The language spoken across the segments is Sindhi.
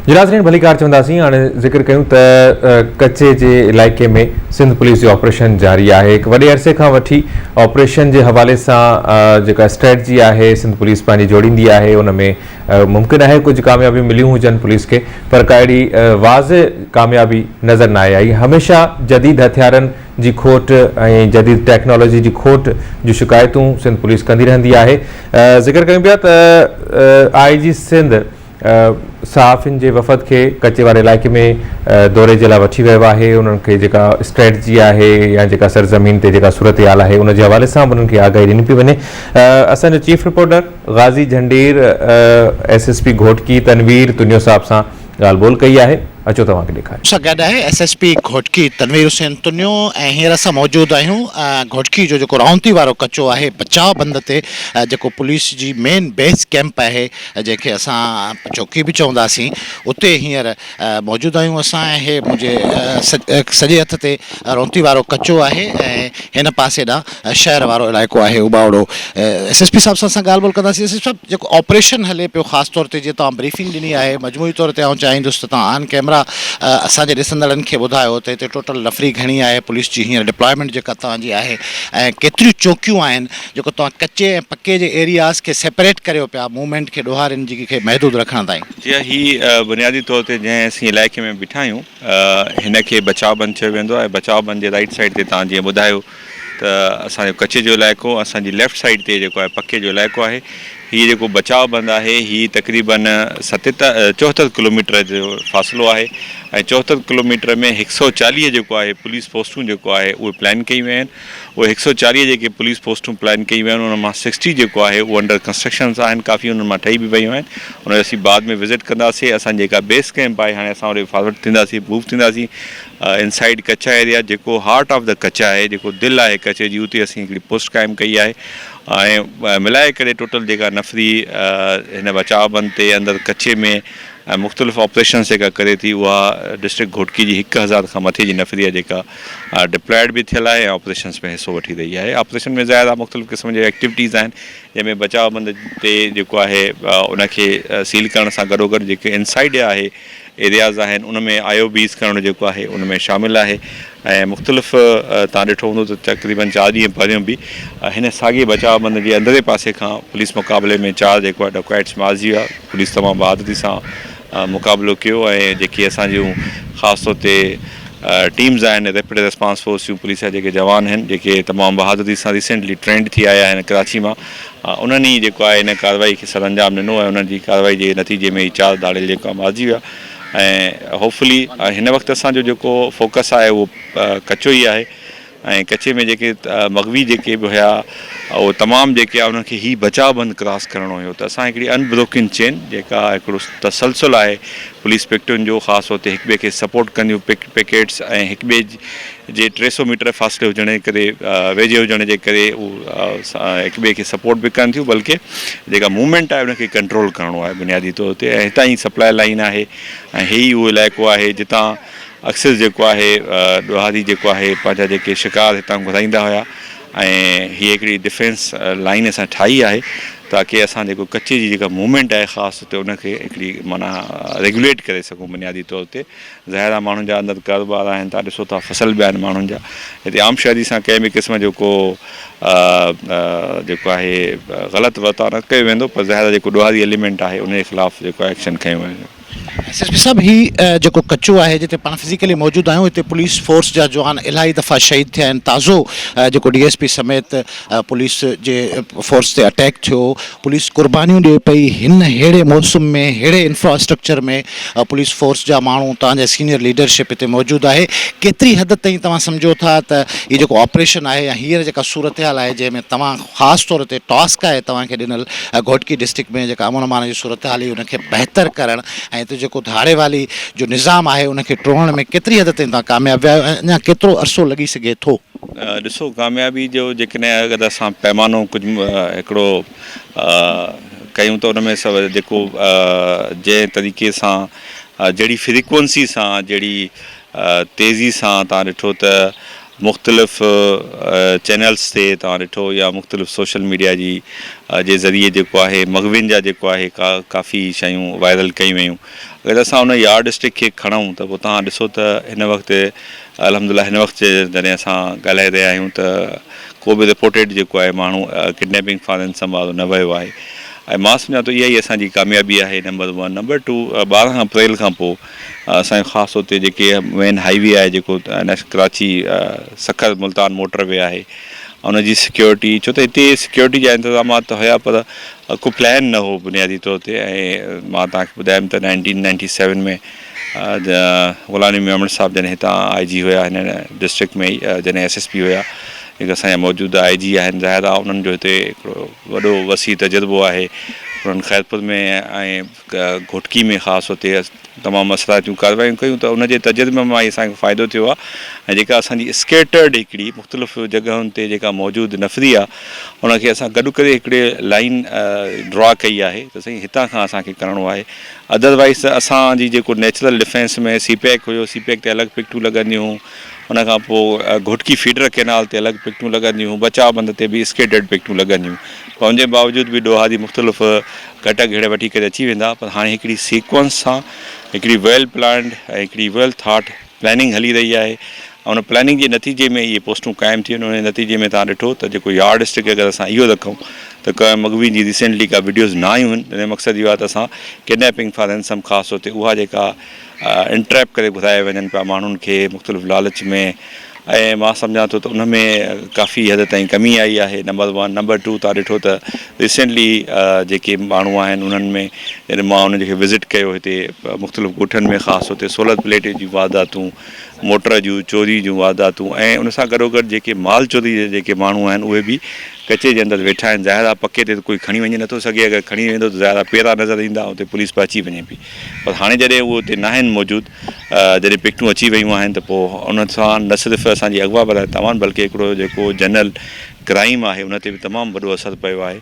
جي ناظرين ڀليڪار چونداسين هاڻي ذڪر ڪيون ته ڪچي جي علائقي ۾ سنڌ پوليس جو آپريشن جاري آهي هڪ وڏي عرصي کان وٺي آپريشن جي حوالي سان جيڪا اسٽريٽجي آهي سنڌ پوليس پنهنجي جوڙيندي آهي ان ۾ ممڪن آهي ڪجهه ڪاميابيون مليون هجن پوليس کي پر ڪا اهڙي واضح ڪاميابي نظر ناهي آئي هميشه جديد هٿيارن جي کوٽ ۽ جديد ٽيڪنالاجي جي کوٽ جون شڪايتون سنڌ پوليس ڪندي رهندي آهي ذڪر ڪيون پيا ته آء جي سنڌ صحافين جي وفد کي ڪچي واري علائقي ۾ دوري جي لاء وٺي ويو آهي انهن کي جيڪا اسٽريٽجي آهي يا جيڪا سرزمين تي جيڪا صورتحال آهي ان جي حوالي سان به انهن کي آگاهي ڏني پئي وڃي اسان جو chief reporter Ghazi Jhandir S S P Ghotki Tanveer Tunio صاحب سان ڳالهه ٻولهه ڪئي آهي اچو توهان کي ڏيکاريون. سان گڏ آهي S S P Ghotki Tanveer Hussain Tunio ۽ هينئر اسان موجود آهيون گهوٽڪي جو جيڪو رائونتي وارو ڪچو آهي بچاء بند تي جيڪو پوليس جي مين بيس ڪيمپ آهي جنهن کي اسان چوڪي به چونداسين اتي هينئر موجود آهيون اسان ۽ هي منهنجي سڄي هٿ تي رونتي وارو ڪچو آهي ۽ هن پاسي ڏانهن شهر وارو علائقو آهي اٻاوڙو ايس ايس پي صاحب سان اسان ڳالهه ٻولهه ڪنداسين ايس ايس پي صاحب جيڪو آپريشن هلي پيو خاص طور تي جيئن توهان بريفنگ ڏني آهي مجموعي طور تي آئون چاهيندس ته توهان آن ڪيمرا اسان جي ڏسندڙن کي ٻڌايو ته هتي ٽوٽل نفري گهڻي آهي پوليس جي هينئر ڊپلائمينٽ جيڪا توهان جي آهي ۽ ڪيتريون چوڪيون آهن جيڪو توهان ڪچي ۽ پڪي جي ايرياز کي سيپريٽ ڪريو پيا موومينٽ کي ڏوهارين جي کي محدود رکڻ تائين. جي ها هي بنيادي طور تي جنهن اسين علائقي ۾ بيٺا آهيون هن کي بچاء بند چيو ويندو آهي بچاء بند جي رائيٽ سائيڊ تي توهان جيئن ٻڌايو ته اسان جو ڪچي جو علائقو اسان جي ليفٽ سائيڊ تي جيڪو آهي پڪي جو علائقو آهي هي جيڪو بچاء بند آهي هي تقريبن ستيتر چوهتر ڪلوميٽر جو فاصلو آهي ۽ چوهتر ڪلوميٽر ۾ هڪ سئو چاليهه جيڪو آهي پوليس پوسٽون جيڪو آهي اهي پلان ڪيون ويون آهن اهي هڪ سئو 40 جيڪي پوليس پوسٽون پلان ڪيون ويون آهن انهن مان سڪسٽي جيڪو آهي اهو انڊر ڪنسٽرڪشنز آهن ڪافي انهن مان ٺهي به ويون آهن ان جو اسين بعد ۾ وزٽ ڪنداسين اسان جي جيڪا بيس ڪئمپ آهي هاڻي اسان هوڏي فارورڊ ٿينداسين موو ٿينداسين انسائيڊ ڪچا ايريا جيڪو هارٽ آف the ڪچا آهي جيڪو دل آهي ڪچي جي اتي اسين هڪڙي پوسٽ قائم ڪئي آهي ۽ ملائي ڪري ٽوٽل جيڪا نفري هن بچاء بند تي اندر ڪچي ۾ ۽ مختلف آپريشنز جيڪا ڪري ٿي اها ڊسٽرڪٽ گهوٽڪي جي 1000 کان مٿي جي نفري آهي جيڪا ڊپلائيڊ به ٿيل آهي ۽ آپريشنز ۾ حصو وٺي رهي آهي آپريشن ۾ ظاهر آهي مختلف قسم جي ايڪٽيوٽيز آهن جنهن ۾ بچاء بند تي جيڪو آهي ان کي سيل ڪرڻ سان گڏوگڏ جيڪي انسائيڊ آهي ايرياز آهن ان ۾ آء او بيز ڪرڻ جيڪو آهي ان ۾ شامل آهي ۽ مختلف تان ڏٺو هوندو ته تقريبن چار ڏينهن پهريون به هن ساڳي بچاء بند جي اندرين پاسي کان پوليس مقابلي ۾ چار جيڪو آهي ڊڪائٽس مارجي ويا پوليس تمام بهادري سان مقابلو ڪيو ۽ جيڪي اسان جون خاص طور تي ٽيمز آهن ريپڊ ريسپانس فورس جون پوليس جا جيڪي جوان آهن جيڪي تمام بهادري سان ريسينٽلي ٽرينڊ ٿي آيا آهن ڪراچي مان انهن ئي جيڪو آهي ان ڪارروائي کي سرانجام ڏنو ۽ انهن جي ڪارروائي جي نتيجي ۾ هي چار ڌاڙيل جيڪو آهي مارجي ويا ۽ هوپ فلي هن وقت اسان جو جيڪو فوڪس آهي اهو ڪچو ئي آهي ۽ ڪچي ۾ جيڪي مغوي جيڪي به هيا اهي تمام جيڪي آهي انهن کي هي بچاء بند ڪراس ڪرڻو هيو ته اسان هڪڙي ان بروڪن چين جيڪا هڪڙو تسلسل آهي پوليس پڪٽن جو خاص طور تي هڪ ٻئي کي سپورٽ ڪنديون پڪيٽس ۽ هڪ ٻئي جي 300 ميٽر فاصلي هجڻ جي ڪري ويجهي هجڻ جي ڪري اهو هڪ ٻئي کي سپورٽ به ڪن ٿيون بلڪه جيڪا موومينٽ آهي ان کي ڪنٽرول ڪرڻو آهي بنيادي طور تي ۽ هتان ئي سپلاء لائين آهي ۽ هي ئي اهو علائقو آهي جتان اڪثر جيڪو آهي ڏوهاري جيڪو آهي پنهنجا جيڪي شڪار هتان گهرائيندا هيا ۽ هي هڪڙي ڊفينس لائين اسان ٺاهي آهي تاڪي اسان جيڪو ڪچي جي جيڪا موومينٽ آهي خاص طور تي ان کي هڪڙي معنيٰ ريگوليٽ ڪري سگهون بنيادي طور تي ظاهر آهي ماڻهن جا اندر ڪاروبار آهن تان ڏسو ٿا فصل به آهن ماڻهن جا هتي عام شهري سان ڪنهن به قسم جو ڪو جيڪو آهي غلط ورتاء نه ڪيو ويندو پر ظاهر آهي جيڪو ڏوهاري ايليمينٽ آهي ان جي خلاف جيڪو آهي ايڪشن کنيو ويندو. ايس ايس پي صاحب هي جيڪو ڪچو آهي جتي پاڻ فزيڪلي موجود آهيون هتي پوليس فورس جا جوان الاهي دفعا شهيد ٿيا آهن تازو جيڪو ڊي ايس پي سميت پوليس جي فورس تي اٽيڪ ٿيو پوليس قربانيون ڏئي پئي هن ههڙي موسم ۾ ههڙي انفراسٽرڪچر ۾ پوليس فورس جا ماڻهو توهان جا سينيئر ليڊرشپ هتي موجود آهي ڪيتري حد تائين توهان سمجهو ٿا ته هي جيڪو آپريشن آهي يا هينئر جيڪا صورتحال آهي جنهن ۾ توهان خاص طور تي ٽاسڪ آهي توهان کي ڏنل گهوٽڪي ڊسٽرڪٽ ۾ جيڪا امن امان جي صورتحال هئي ان کي بهتر ڪرڻ ۽ هتي جيڪو ڌاڙيوالي جو نظام آهي ان کي ٽوڙڻ ۾ ڪيتري حد تائين توهان ڪامياب ويا آهيو ۽ اڃا ڪيترو عرصو لڳي سگهي ٿو؟ ڏسو ڪاميابي جو جيڪڏهن اگر اسان پيمانو ڪجهه هڪڙو ڪيون ته ان ۾ سڀ جيڪو جنهن طريقي سان جهڙي فريڪوئنسي سان جهڙي تيزي سان توهان ڏٺو ته مختلف چينلز تي توهان ڏٺو يا مختلف سوشل ميڊيا جي جي ذريعي جيڪو آهي مغوين جا جيڪو آهي ڪافي شيون وائرل ڪيون ويون اگر اسان ان يارڊ اسٽڪ کي کڻون ته پوء توهان ڏسو ته هن وقت الحمد لله هن وقت جڏهن اسان ڳالهائي رهيا آهيون ته ڪو به رپورٽيڊ جيڪو آهي ماڻهو ڪڊنيپنگ فار رينسم وارو نه ويو آهي ۽ مان سمجهان ٿو اها ئي اسان جي ڪاميابي آهي number one number two 12 April کان پوء اسان جو خاص طور تي جيڪي مين هائي وي آهي جيڪو ڪراچي سکر ملتان موٽر وي آهي ان جي سيڪيورٽي ڇو ته هتي سيڪيورٽي جا انتظامات ته هيا پر ڪو پلان نه هو بنيادي طور تي ۽ مان توهان کي ٻڌايم ته nineteen ninety seven ۾ Ghulam Nabi Memon صاحب جڏهن هتان آء جي هيا هن ڊسٽرڪٽ ۾ ئي جڏهن ايس ايس پي هيا جيڪي اسان جا موجوده آء جي آهن ظاهر آهي انهن جو هتي هڪڙو وڏو وسيع تجربو آهي انهن خيرپور ۾ ۽ گهوٽڪي ۾ خاص طور تي تمام اثرائتيون ڪارروايون ڪيون ته ان جي تجربي مان ئي اسان کي فائدو ٿيو آهي ۽ جيڪا اسان جي اسڪيٽرڊ هڪڙي مختلف جڳهن تي جيڪا موجود نفري آهي ان کي اسان گڏ ڪري هڪڙي لائين ڊرا ڪئي آهي ته سائين هتان کان اسان کي ڪرڻو آهي ادروائز ته اسان جي جيڪو نيچرل ڊفينس ۾ سي پيڪ هيو سي پيڪ تي الڳ پڪٽون لڳنديون هيون ان کان پوء گهوٽڪي فيڊر ڪينال تي الڳ پڪٽون لڳنديون هيون بچاء بند تي به اسڪيٽرڊ پڪٽون لڳنديون پر ان جي باوجود به ڏوهاري مختلف گهٽ گهيڙ وٺي ڪري اچي ويندا پر هاڻي هڪڙي سيڪوئنس سان هڪڙي ويل پلانڊ ۽ هڪڙي ويل ٿاٽ پلاننگ هلي رهي آهي ۽ ان پلاننگ جي نتيجي ۾ اهي پوسٽون قائم ٿيون آهن ان جي نتيجي ۾ توهان ڏٺو ته جيڪو يارڊ اسٽڪ اگر اسان اهو رکون ته ڪنهن مغوي جي ريسينٽلي ڪا وڊيوز نه آيون آهن ان جو مقصد اهو آهي ته اسان ڪڊنيپنگ فار رينسم خاص طور تي اها جيڪا انٽريپ ڪري گهرايا وڃن پيا ماڻهن کي مختلف لالچ ۾ ۽ مان سمجهان ٿو ته ان ۾ ڪافي حد تائين ڪمي آئي آهي نمبر ون نمبر ٽو تان ڏٺو ته ريسينٽلي جيڪي ماڻهو آهن انهن ۾ جڏهن مان انهن کي وزٽ ڪيو هتي مختلف ڳوٺن ۾ خاص طور تي سولر پليٽ جون وارداتون موٽر جون چوري جون وارداتون ۽ ان سان گڏو گڏ جيڪي مال چوري جا جيڪي ماڻهو آهن اهي به ڪچي جي اندر ويٺا آهن ظاهر آهي پڪي تي ته ڪوئي کڻي وڃي نٿو سگهي اگر کڻي ويندو ته ظاهر آهي پيرا نظر ايندا اتي پوليس پهچي وڃي پئي پر هاڻي جڏهن اهي اتي ناهن موجود، جڏهن پڪٽون اچي ويون آهن ته پوء ان سان نه صرف اسان جي اغوا براء تاوان بلڪه هڪڙو جيڪو جنرل ڪرائيم آهي ان تي به تمام وڏو اثر پيو آهي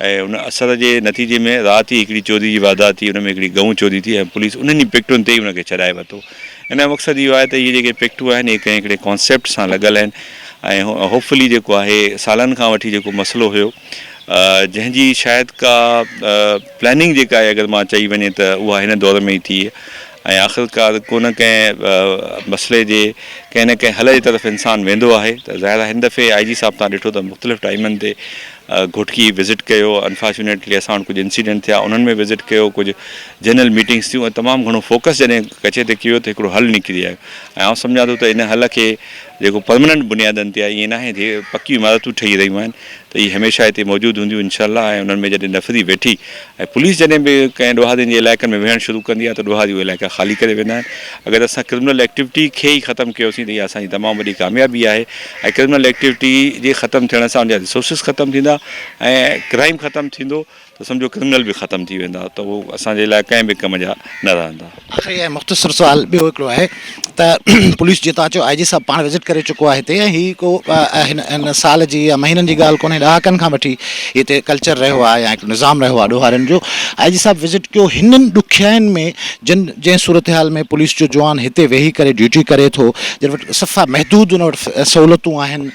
۽ ان اثر جي نتيجي ۾ رات ئي هڪڙي چوري جي واردات ٿي ان ۾ هڪڙي ڳئون چوري ٿي ۽ پوليس انهن ئي پڪٽن تي ئي ان کي ڇڏائي ورتو. ان جو مقصد اهو آهي ته اهي جيڪي پڪٽون آهن اهي ڪنهن هڪڙي ڪانسيپٽ سان لڳل آهن ۽ هوپ فلي جيڪو آهي سالن کان وٺي جيڪو مسئلو هيو جنهن جي شايد ڪا پلاننگ جيڪا آهي اگر مان چئي وڃي ته اها هن دور ۾ ئي ٿي ۽ آخرڪار ڪو نه ڪنهن مسئلي جي ڪنهن نه ڪنهن حل جي طرف انسان ويندو آهي ته ظاهر آهي هن دفعي آء جي صاحب تان ڏٺو ته مختلف ٽائيمن تي گهوٽڪي وزٽ ڪيو انفارچونيٽلي اسان وٽ ڪجهه انسيڊنٽ ٿيا انهن ۾ وزٽ ڪيو ڪجهه جنرل ميٽنگس ٿيون ۽ تمام گهڻو فوڪس جڏهن ڪچي تي ڪيو ته هڪڙو حل نڪري آيو ۽ آئون سمجهان ٿو ته ان حل کي جيڪو پرمننٽ بنيادن تي آهي ائين ناهي جي پڪيون عمارتون ٺهي رهيون آهن ته اهي هميشه هتي موجود هونديون انشاء الله ۽ انهن ۾ جڏهن نفري ويٺي ۽ پوليس جڏهن به ڪنهن ڏوهارين جي علائقن ۾ ويهڻ شروع ڪندي آهي ته ڏوهاري اهي علائقا خالي ڪري ويندا آهن اگر اسان ڪرمنل ايڪٽيوٽي کي ئي ختم ڪيوسين ته اها اسان جي تمام وڏي ڪاميابي آهي ۽ ڪرمنل ايڪٽيوٽي جي ختم ٿيڻ سان ان جا ريسورسز ختم ٿيندا ۽ ڪرائيم ختم ٿيندو ته سمجهو ڪرمنل به ختم ٿي ويندا ته هو اسان جي لاء ڪنهن به ڪم جا نه رهندا. آخري ۽ مختصر سوال ٻيو هڪڙو آهي ته پوليس جيئن توهان چيو آء جي صاحب پاڻ وزٽ ڪري چڪو آهي هتي ۽ هي ڪو هن هن سال جي يا مهينن جي ڳالهه ڪونهي ڏهاڪن کان وٺي هتي ڪلچر رهيو آهي يا هڪ نظام رهيو آهي ڏوهارين جو آء جي صاحب وزٽ ڪيو هنن ڏکيائين ۾ جن جنهن صورتحال ۾ پوليس جو جوان هتي ويهي ڪري ڊيوٽي ڪري ٿو جن وٽ صفا محدود ان وٽ سهولتون آهن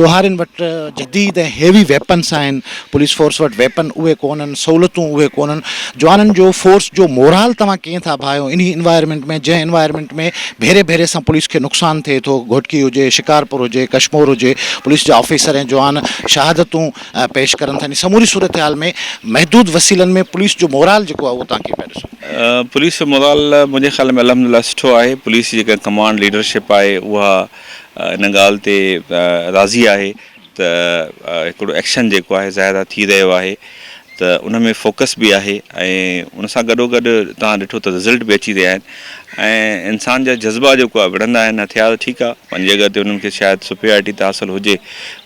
ڏوهارين وٽ جديد ۽ هيوي ويپنس آهن، پوليس فورس وٽ ويپن اهي ڪونهن، سهولتون اهي ڪونهن، جوانن جو فورس جو مورال توهان ڪيئن ٿا ڀايو انهي انوائرمينٽ ۾ جنهن انوائرمينٽ ۾ ڀيري ڀيري سان پوليس کي نقصان ٿئي ٿو، گهوٽڪي هجي، شڪارپور هجي، ڪشمور هجي، پوليس جا آفيسر ۽ جوان شهادتون پيش ڪرن ٿا انهي سموري صورتحال ۾ محدود وسيلن ۾ پوليس جو مورال جيڪو آهي اهو توهان ڪيئن پيا ڏسو؟ پوليس جو مورال منهنجي خيال ۾ الحمدلله سٺو آهي، پوليس جي جيڪا ڪمانڊ ليڊرشپ آهي اها ان ڳالهه تي راضي آهي ته هڪڙو ايڪشن جيڪو آهي ظاهر آهي ٿي رهيو آهي ته ان ۾ فوڪس به آهي ۽ ان سان گڏو گڏ توهان ڏٺو ته رزلٽ به اچي رهيا آهن ۽ انسان جا جذبا جيڪو آهي وڙهندا آهن هٿيار ٺيڪ آهي پنهنجي جڳهه تي انهن کي شايد سپريارٽي ته حاصل هجي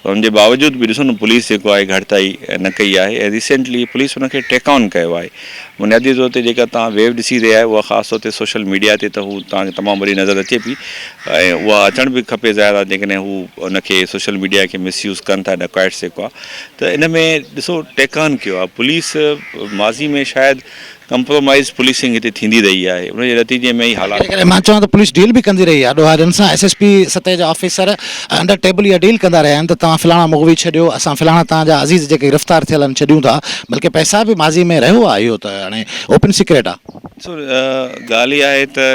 پر ان جي باوجود به ڏسو نه پوليس جيڪو آهي گهٽتائي نه ڪئي آهي ۽ ريسينٽلي پوليس ان کي ٽيڪ آن ڪيو آهي بنيادي طور تي جيڪا توهان ويو ڏسي رهيا آهيو اها خاص طور تي سوشل ميڊيا تي ته هو توهان کي تمام وڏي نظر اچي پئي ۽ اها اچڻ به کپي ظاهر آهي جيڪڏهن هو ان کي سوشل ميڊيا کي مس يوز ڪن ٿا ڊڪائٽس جيڪو آهي ته ان ۾ ڏسو ٽيڪان ڪيو آهي پوليس ماضي ۾ شايد ڪمپرومائيز پوليسنگ هتي ٿيندي رهي آهي ان جي نتيجي ۾ ئي حالات. ڪڏهن ڪڏهن مان چوان ته پوليس ڊيل به ڪندي رهي آهي ڏوهارين سان ايس ايس پي سطح جا آفيسر انڊر ٽيبل اها ڊيل ڪندا رهيا آهن ته توهان فلاڻا مغوي ڇڏيو اسان فلاڻا توهان جا عزيز جيڪي گرفتار ٿيل آهن ڇڏيون ٿا بلڪه پئسا به ماضي ۾ رهيو آهي اهو ته هاڻي اوپن سيڪريٽ آهي. ڏسو ڳالهه اها آهي ته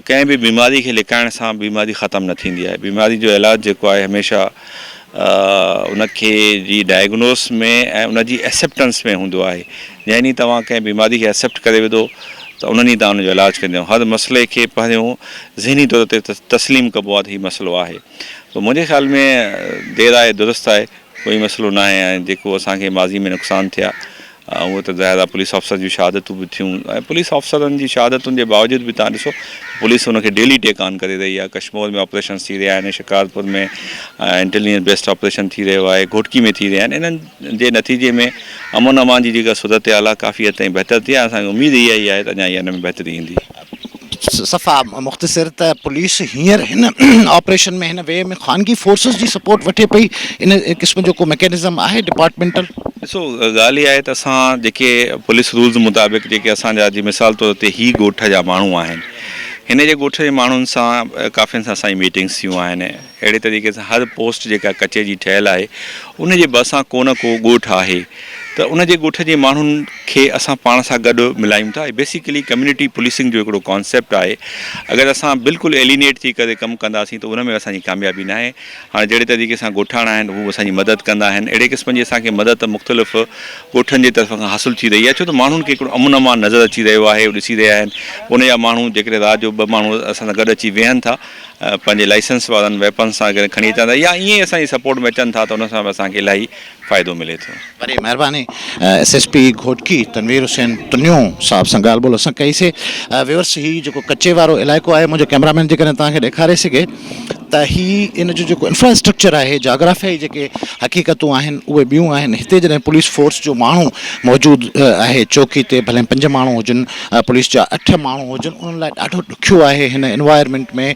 ڪنهن به بيماري کي لڪائڻ سان بيماري ختم نه ٿيندي آهي. بيماري جو علاج جيڪو آهي هميشه ان کي جي ڊائگنوس ۾ ۽ ان جي ايسيپٽنس ۾ هوندو آهي. جنهن ڏينهن توهان ڪنهن بيماري کي ايسيپٽ ڪري وڌو ته ان ڏينهن توهان ان جو علاج ڪنديو. هر مسئلي کي پهريون ذهني طور تي تسليم ڪبو آهي ته هي مسئلو آهي. سو منهنجي خيال ۾ دير آهي درست آهي ڪوئي مسئلو ناهي ۽ جيڪو اسان کي ماضي ۾ نقصان ٿيا اهو ته ظاهر آهي پوليس آفيسر جون شهادتون به ٿيون ۽ پوليس آفيسرن جي شهادتن جي باوجود به توهان ڏسو پوليس ان کي ڊيلي ٽيڪ آن ڪري رهي آهي ڪشمور ۾ آپريشنس ٿي رهيا آهن شڪارپور ۾ انٽيليجنس بيسڊ آپريشن ٿي رهيو آهي گهوٽڪي ۾ ٿي رهيا آهن انهن جي نتيجي ۾ امن امان جي جيڪا صورتحال آهي ڪافي حد تائين بهتر ٿي آهي اسان کي اميد اها ئي آهي ته اڃا اها ان ۾ بهتري ايندي. صفا مختصر ته پوليس هينئر هن آپريشن ۾ هن وي ۾ خانگي فورسز جي سپورٽ وٺي پئي ان قسم جو ڪو ميڪنزم آهي ڊپارٽمينٽل؟ ڏسو ڳالهه اها آهي ته اسان جيڪي پوليس رولز مطابق جيڪي اسان جا جي مثال طور تي هي ڳوٺ جا ماڻهو آهن هن جي ڳوٺ جي ماڻهن سان ڪافين سان اسان جي ميٽنگس ٿيون آهن اهڙي طريقي سان هر پوسٽ جيڪا ڪچي جي ٺهيل آهي ان جي ڀرسان ڪو نه ڪو ڳوٺ آهي ته ان جي ڳوٺ جي ماڻهن کي اسان پاڻ سان گڏ ملايون ٿا بيسيڪلي ڪميونٽي پوليسنگ جو هڪڙو ڪانسيپٽ آهي اگر اسان بلڪل ايلينيٽ ٿي ڪري ڪم ڪنداسين ته ان ۾ اسان جي ڪاميابي ناهي هاڻي جهڙي طريقي سان ڳوٺاڻا آهن هو اسان جي مدد ڪندا آهن اهڙي قسم جي اسان کي مدد مختلف ڳوٺن جي طرف کان حاصل ٿي رهي آهي ڇو ته ماڻهن کي هڪڙو امن امان نظر اچي رهيو آهي هو ڏسي رهيا آهن ان جا ماڻهو جيڪڏهن رات جو ٻه ماڻهو اسان سان گڏ اچي ويهن ٿا پنهنجي لائسنس وارن ويپنز سان ڪڏهن کڻي اچن ٿا يا ائين ئي اسان جي سپورٽ ۾ اچن ٿا ته ان سان به اسان کي الاهي فائدو ملي ٿو. وڏي مهرباني S S P Ghotki Tanveer Hussain Tunio صاحب سان ڳالهه ٻولهه اسان ڪئي سي ويورس هي جيڪو ڪچي وارو علائقو آهي منهنجو ڪئميرا مين جيڪڏهن توهان کي ڏيکاري سگهي ته هي ان جو جيڪو انفراسٽرڪچر آهي جاگرافيائي جيڪي حقيقتون آهن اهي ٻيون آهن هتي جڏهن پوليس فورس جو ماڻهو موجود آهي چوڪي تي ڀلي پنج ماڻهو هجن پوليس جا اٺ ماڻهو هجن انهن لاء ڏاڍو ڏکيو آهي هن انوائرمينٽ ۾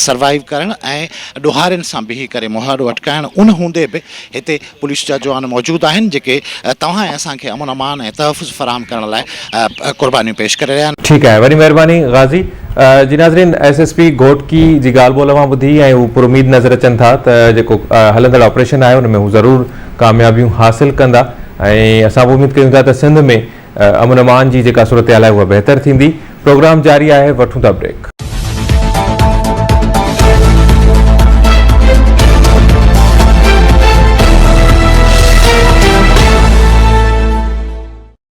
سروائيو ڪرڻ ۽ ڏوهارين سان بيهي ڪري مهاڏو اٽڪائڻ ان هوندي به هتي پوليس جا جوان موجود آهن جيڪي توهان ۽ اسان کي امن امان ۽ تحفظ فراهم ڪرڻ لاء قربانيون پيش ڪري رهيا آهن. ٺيڪ آهي وڏي مهرباني غازي. جي ناظرين ايس ايس پي گهوٽڪي جي ڳالهه ٻولهه اوهان ٻڌي ۽ هو پر اميد نظر اچن ٿا ته جيڪو هلندڙ آپريشن آهي ان ۾ هو ضرور ڪاميابيون حاصل ڪندا ۽ اسان به اميد ڪيون ٿا ته سنڌ ۾ امن امان جي جيڪا صورتحال آهي اها بهتر ٿيندي. پروگرام جاري آهي وٺون ٿا بريڪ.